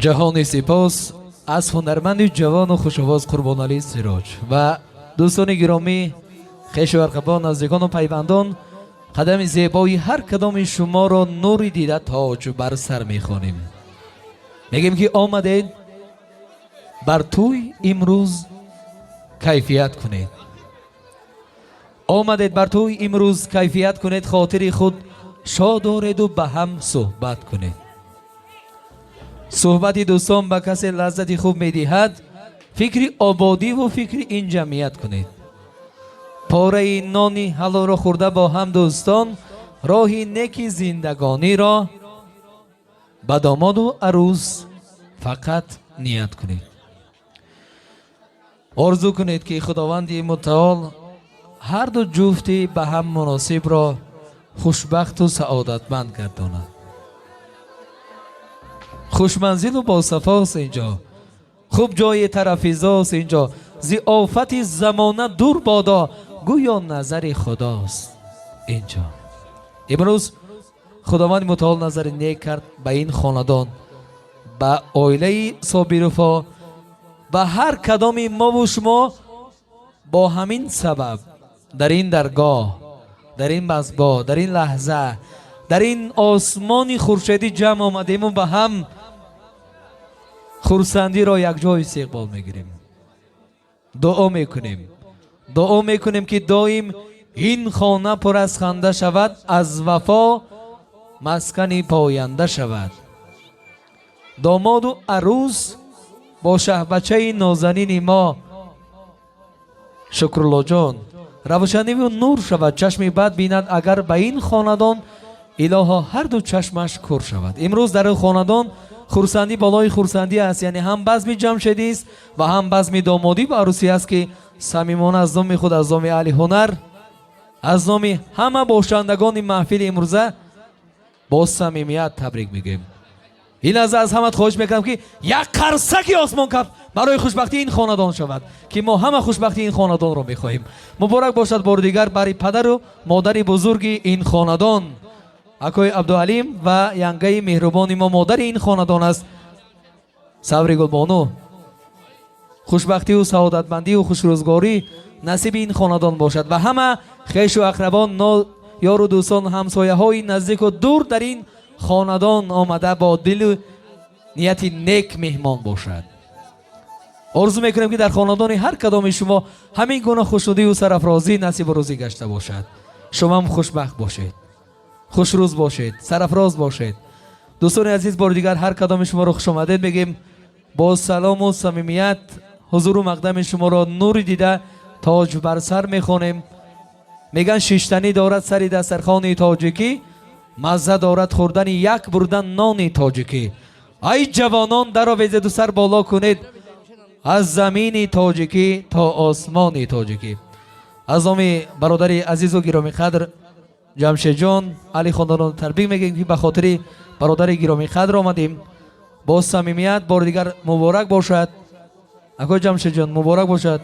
Ҷаҳони сипос аз ҳунарманди ҷавону хушовоз Қурбоналӣ Сироҷ. Ва дӯстони гиромӣ, хешу арқабон, наздикону пайвандон, қадами зебои ҳар кадоми шуморо нури дида тоҷ бар сар мехонем. Мегем ки омадед бар тӯй имрӯз кайфият кунед. Омадед бар тӯй имрӯз кайфият кунед, хотири худ шод дореду ба ҳам суҳбат кунед. Суҳбати дӯстон ба касе лаззати хуб медиҳад, фикри ободиву фикри ин ҷамъият кунед. Пораи нони ҳалолро хӯрда бо ҳам дӯстон, роҳи неки зиндагониро ба домоду арӯз фақат ният кунед. Орзу кунед, ки Худованди мутаол ҳар ду ҷуфти ба ҳам муносибро хушбахту саодатманд гардонад. Хушманзилу босафост инҷо, хуб ҷои тарафизост инҷо, зиёфати замона дур бодо, гӯё назари худост инҷо. Имрӯз Худованди мутаол назари нек кард ба ин хонадон, ба оилаи Собировҳо ва ҳар кадоми мову шумо бо ҳамин сабаб дар ин даргоҳ, дар ин базмгоҳ, дар ин лаҳза, дар ин осмони хуршедӣ ҷамъ омадему ба ҳам хурсандиро якҷо истиқбол мегирем. Дуо мекунем, дуо мекунем, ки доим ин хона пур аз ханда шавад, аз вафо маскани поянда шавад. Домоду арӯз бо шаҳбачаи нозанини мо Шукруллоҷон равшаниву нур шавад. Чашми бад бинад агар ба ин хонадон, илоҳо ҳарду чашмаш кур шавад. Имрӯз дар хонадон хурсандӣ болои хурсандӣ аст, яъне ҳам базми ҷамшедист ва ҳам базми домодӣ ва арӯсӣ аст, ки самимона аз номи худ, аз номи аҳли ҳунар, аз номи ҳама бошандагони маҳфили имрӯза бо самимият табрик мегӯем. Ин лаҳза аз ҳамат хоҳиш мекунам, ки як қарсаки осмонкаф барои хушбахтии ин хонадон шавад, ки мо ҳама хушбахтии ин хонадонро мехоҳем. Муборак бошад бори дигар бари падару модари бузурги ин хонадон, акои Абдуалим ва янгаи меҳрубони мо, модари ин хонадон аст, Саври Гулбону. Хушбахтию саодатмандию хушрӯзгорӣ насиби ин хонадон бошад ва ҳама хешу ақрабон, ёру дӯстон, ҳамсояҳои наздику дур дар ин хонадон омада бо дилу нияти нек меҳмон бошад. Орзу мекунем, ки дар хонадони ҳар кадоми шумо ҳамин гуна хушнудию сарафрозӣ насибу рӯзӣ гашта бошад. Шумоам хушбахт бошед, хушрӯз бошед, сарафроз бошед. Дӯстони азиз, бори дигар ҳар кадоми шуморо хушомадед мегӯем. Бо салому самимият ҳузуру мақдами шуморо нури дида тоҷ бар сар мехонем. Мегӯянд, шиштанӣ дорад сари дастархони тоҷикӣ, мазза дорад хӯрдани як бурдан нони тоҷикӣ. Ай ҷавонон, даровезеду сар боло кунед аз замини тоҷикӣ то осмони тоҷикӣ. Аз номи бародари азизу гиромиқадр Ҷамшедҷон аҳли хонадонро табрик мегӯем, ки ба хотири бародари гиромиқадр омадем. Бо самимият бори дигар муборак бошад, акои Ҷамшедҷон, муборак бошад.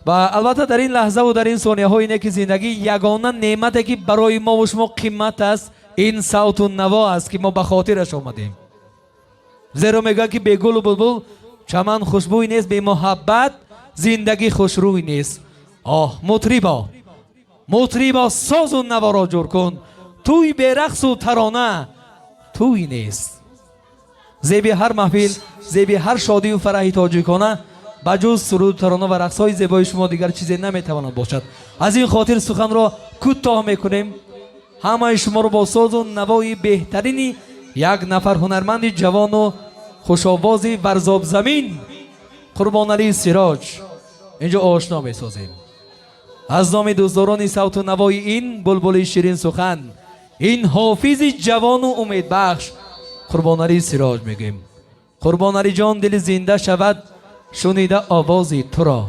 Ва албатта, дар ин лаҳзаву дар ин сонияҳои неки зиндагӣ ягона неъмате, ки барои мову шумо қимат аст, ин савту наво аст, ки мо ба хотираш омадем. Зеро мегӯянд, ки бегулу булбул чаман хушбӯй нест, бемуҳаббат зиндагӣ хушрӯй нест. Оҳ, мутрибо, мутрибо, созу наворо ҷур кун, тӯй берақсу тарона тӯй нест. Зеби ҳар маҳфил, зеби ҳар шодию фараҳи тоҷикона ба ҷуз суруду тарона ва рақсҳои зебои шумо дигар чизе наметавонад бошад. Аз ин хотир суханро кӯтоҳ мекунем. Ҳамаи шуморо бо созу навои беҳтарини як нафар ҳунарманди ҷавону хушовози Варзобзамин Қурбоналӣ Сироҷ инҷо ошно месозем. Аз номи дӯстдорони савту навои ин булбули ширинсухан, ин ҳофизи ҷавону умедбахш Қурбоналӣ Сироҷ мегӯем: Қурбоналиҷон, дили зинда шавад шунида овози туро,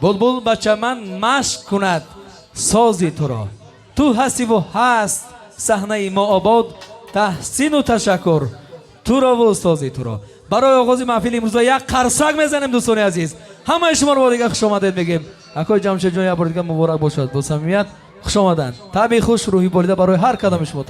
булбул ба чаман машқ кунад сози туро. Ту ҳастиву ҳаст саҳнаи мо обод. Таҳсину ташаккур туро ва устози туро. Барои оғози маҳфили имрӯза як қарсак мезанем. Дӯстони азиз, ҳамаи шуморо бо дигар хушомадед мегӯем. Акои Ҷамшедҷон, як бор дигар муборак бошад, бо самимият хуш омаданд. Табъи хуш, рӯҳи болида барои ҳар кадоми шумо.